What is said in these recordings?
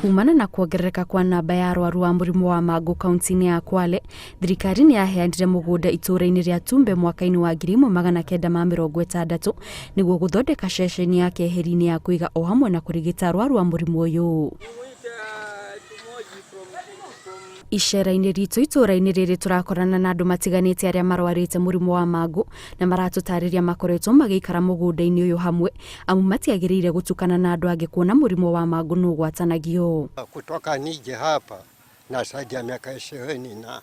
Kumana na kuongerereka kwa namba ya arwaru a mũrimũ wa mangũ kaunti-inĩ ya Kwale, thirikari nĩ yaheanire mũgũnda itũũra-inĩ rĩa Tumbe mwaka-inĩ wa 1960 nĩguo gũthondeka ceceni ya keheri-inĩ ya kũiga o hamwe na kũrigita arwaru a mũrimũ ũyũ. Icera-inĩ ritũ itũũra-inĩ rĩrĩ tũrakorana na andũ matiganĩte arĩa marwarĩte mũrimũ wa mangũ na maratũtarĩria makoretwo magĩikara mũgũnda-inĩ ũyũ hamwe amu matiagĩrĩire gũtukana na andũ angĩ kuona mũrimũ wa mangũ nĩ ũgwatanagio. Kutoka nije hapa na zaidi ya miaka 20 na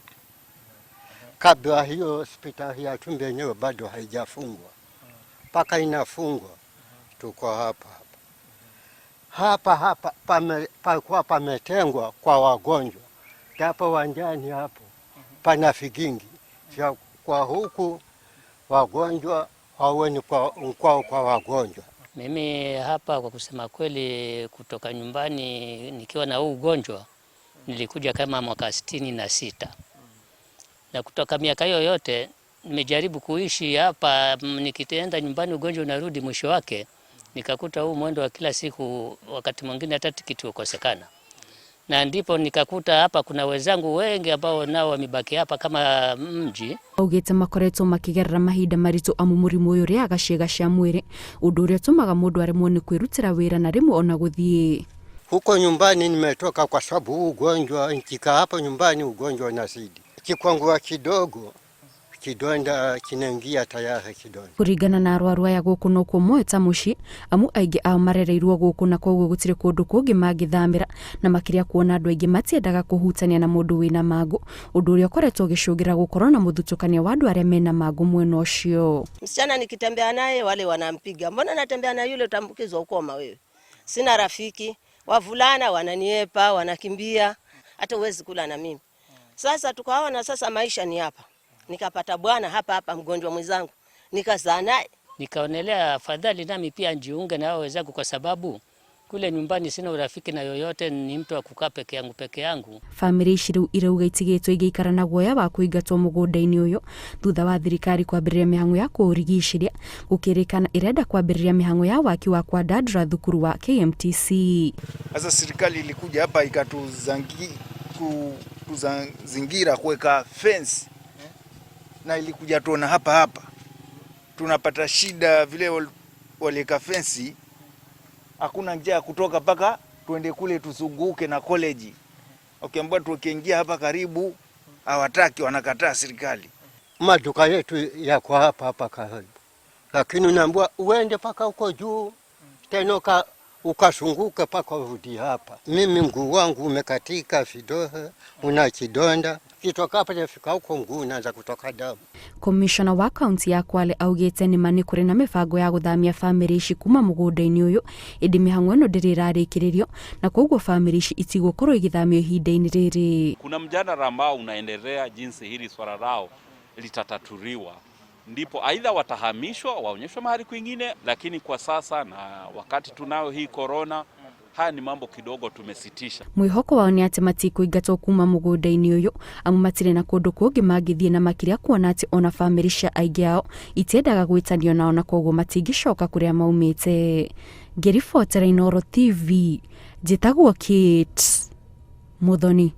kabla hiyo hospitali ya Tumbe yenyewe bado haijafungwa, mpaka inafungwa tuko hapa hapa hapa hapa palikuwa pametengwa kwa wagonjwa hapo wanjani hapo pana vigingi vya kwa huku wagonjwa waweni kwa, kwa, kwa wagonjwa. Mimi hapa kwa kusema kweli, kutoka nyumbani nikiwa na huu ugonjwa nilikuja kama mwaka 66 na kutoka miaka hiyo yote nimejaribu kuishi hapa. Nikitenda nyumbani ugonjwa unarudi, mwisho wake nikakuta huu mwendo wa kila siku, wakati mwingine hata tikiti ukosekana, na ndipo nikakuta hapa kuna wenzangu wengi ambao nao wamebaki hapa kama mji. Augĩte makoretwo makĩgerera mahinda maritũ amu mũrimũ ũyũ ũrĩaga ciĩga cia mwĩrĩ, ũndũ ũrĩa ũtũmaga mũndũ aremwo nĩ kwĩrutĩra wĩra na rĩmwe ona gũthiĩ. Huko nyumbani nimetoka kwa sababu huu ugonjwa, nikikaa hapo nyumbani ugonjwa unazidi. Kikwangua kidogo kidonda kinaingia tayari kidonda. Kũringana na arwaru aya gũkũ nokuo moĩ ta mũciĩ amu aingĩ ao marereirwo gũkũ na koguo gũtirĩ kũndũ kũngĩ mangĩthamĩra, na makĩria kuona andũ aingĩ matiendaga kũhutania na mũndũ wĩna mangũ, ũndũ ũrĩa ũkoretwo ũgĩcũngĩra gũkorwo na mũthutũkanio wa andũ arĩa mena mangũ mwena ũcio. Msichana nikitembea naye wale wanampiga, mbona natembea na yule, utaambukizwa ukoma wewe. Sina rafiki, wavulana wananiepa, wanakimbia, hata huwezi kula na mimi. Sasa tukaona sasa maisha ni hapa. Nikapata bwana hapa hapa, mgonjwa mwenzangu, nikazaa naye. Nikaonelea afadhali nami pia njiunge na hao wenzangu, kwa sababu kule nyumbani sina urafiki na yoyote, ni mtu wa kukaa peke yangu peke yangu. Bamĩrĩ ici rĩu irauga itigĩtwo igĩikara na guoya wa kũingatwo mũgũnda-inĩ ũyũ thutha wa thirikari kwambĩrĩria mĩhang'o ya kũũrigicĩria, gũkĩrĩkana ĩrenda kwambĩrĩria mĩhang'o ya waki wa kwandandũra thukuru wa KMTC. Sasa serikali ilikuja hapa ikatuzingira kuweka fence na ilikuja tuona hapa hapa tunapata shida vile waliweka fence, hakuna njia ya kutoka mpaka tuende kule tuzunguke na college. Ukiambiwa tukiingia hapa karibu hawataki, wanakataa serikali. Maduka yetu yako hapa hapa karibu, lakini unaambiwa uende mpaka huko juu tena ukasunguke mpaka urudi hapa. Mimi mguu wangu umekatika vidohe, una kidonda, kitoka hapa nafika huko mguu unaanza kutoka damu. Komishona wa kaunti ya Kwale augĩte nĩma nĩ kũrĩ na mĩbango ya gũthamia bamĩrĩ ici kuma mũgũnda-inĩ ũyũ, ĩndĩ mĩhang'o ĩno ndĩrĩ ĩrarĩkĩrĩrio na koguo bamĩrĩ ici itigũkorwo igĩthamio ihinda-inĩ rĩrĩ. Kuna mjadala ambao unaendelea jinsi hili swala lao litatatuliwa, ndipo aidha watahamishwa waonyeshwe mahali kwingine, lakini kwa sasa na wakati tunayo hii korona, haya ni mambo kidogo tumesitisha. Mwĩhoko wao nĩ atĩ matikũingatwo kuma mũgũnda-inĩ ũyũ amu matirĩ na kũndũ kũngĩ mangĩthiĩ, na makĩria kuona atĩ ona bamĩrĩ cia aingĩ ao itiendaga gwĩtanio nao na koguo matingĩcoka kũrĩa maumĩte. Ngĩribotera Inooro TV, njĩtagwo Kate Muthoni.